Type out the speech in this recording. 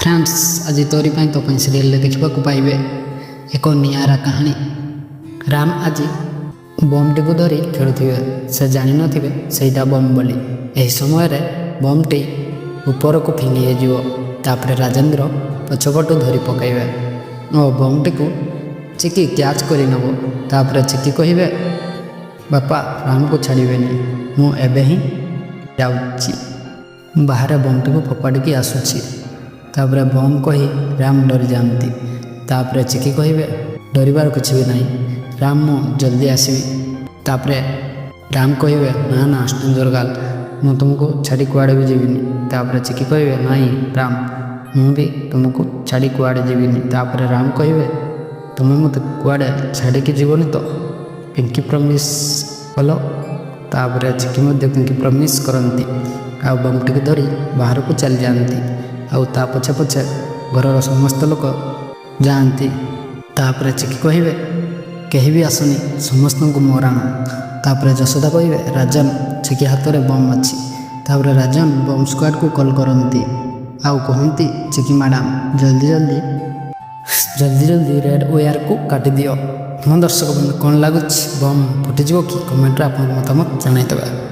Friends, ଆଜି ତୋରି ପାଇଁ ତୋ ପାଇଁ ସିରିଏଲରେ ଦେଖିବାକୁ ପାଇବେ ଏକ ନିଆରା କାହାଣୀ। ରାମ ଆଜି ବମ୍ଟିକୁ ଧରି ଖେଳୁଥିବେ। ସେ ଜାଣିନଥିବେ ସେଇଟା ବମ୍ ବୋଲି। ଏହି ସମୟରେ ବମ୍ଟି ଉପରକୁ ଫିଙ୍ଗି ହେଇଯିବ। ତାପରେ ରାଜେନ୍ଦ୍ର ପଛପଟୁ ଧରି ପକାଇବେ ଓ ବମ୍ଟିକୁ ଚିକି କ୍ୟାଚ୍ କରିନେବ। ତାପରେ ଚିକି କହିବେ, "ବାପା, ରାମକୁ ଛାଡ଼ିବେନି। ମୁଁ ଏବେ ହିଁ ଯାଉଛି, ବାହାରେ ବମ୍ଟିକୁ ଫୋପାଡ଼ିକି ଆସୁଛି।" ତାପରେ ବମ୍ କହି ରାମ ଡରିଯାଆନ୍ତି। ତାପରେ ଚିକି କହିବେ, "ଡରିବାର କିଛି ବି ନାହିଁ ରାମ, ମୁଁ ଜଲ୍ଦି ଆସିବି।" ତାପରେ ରାମ କହିବେ, "ନା ନା ଷ୍ଟ୍ରେଞ୍ଜର ଗାର୍ଲ, ମୁଁ ତୁମକୁ ଛାଡ଼ି କୁଆଡ଼େ ବି ଯିବିନି।" ତାପରେ ଚିକି କହିବେ, "ନାଇଁ ରାମ, ମୁଁ ବି ତୁମକୁ ଛାଡ଼ି କୁଆଡ଼େ ଯିବିନି।" ତାପରେ ରାମ କହିବେ, "ତୁମେ ମୋତେ କୁଆଡ଼େ ଛାଡ଼ିକି ଯିବନି ତ? ପିଙ୍କି ପ୍ରମିସ୍ କଲ।" ତାପରେ ଚିକି ମଧ୍ୟ ପିଙ୍କି ପ୍ରମିସ୍ କରନ୍ତି ଆଉ ବମ୍ଟିକୁ ଧରି ବାହାରକୁ ଚାଲିଯାଆନ୍ତି ଆଉ ତା ପଛେ ପଛେ ଘରର ସମସ୍ତ ଲୋକ ଯାଆନ୍ତି। ତାପରେ ଚିକି କହିବେ, "କେହି ବି ଆସନି, ସମସ୍ତଙ୍କୁ ମୋର ଆଣ।" ତାପରେ ଯଶୋଦା କହିବେ, "ରାଜନ, ଚିକି ହାତରେ ବମ୍ ଅଛି।" ତାପରେ ରାଜନ ବମ୍ ସ୍କ୍ୱାଡ଼କୁ କଲ୍ କରନ୍ତି ଆଉ କୁହନ୍ତି, "ଚିକି ମ୍ୟାଡ଼ାମ, ଜଲ୍ଦି ଜଲ୍ଦି, ଜଲ୍ଦି ଜଲ୍ଦି ରେଡ଼୍ ୱେୟାରକୁ କାଟିଦିଅ।" ହଁ ଦର୍ଶକ ବନ୍ଧୁ, କ'ଣ ଲାଗୁଛି, ବମ୍ ଫୁଟିଯିବ କି? କମେଣ୍ଟରେ ଆପଣଙ୍କ ମତାମତ ଜଣାଇଦେବେ।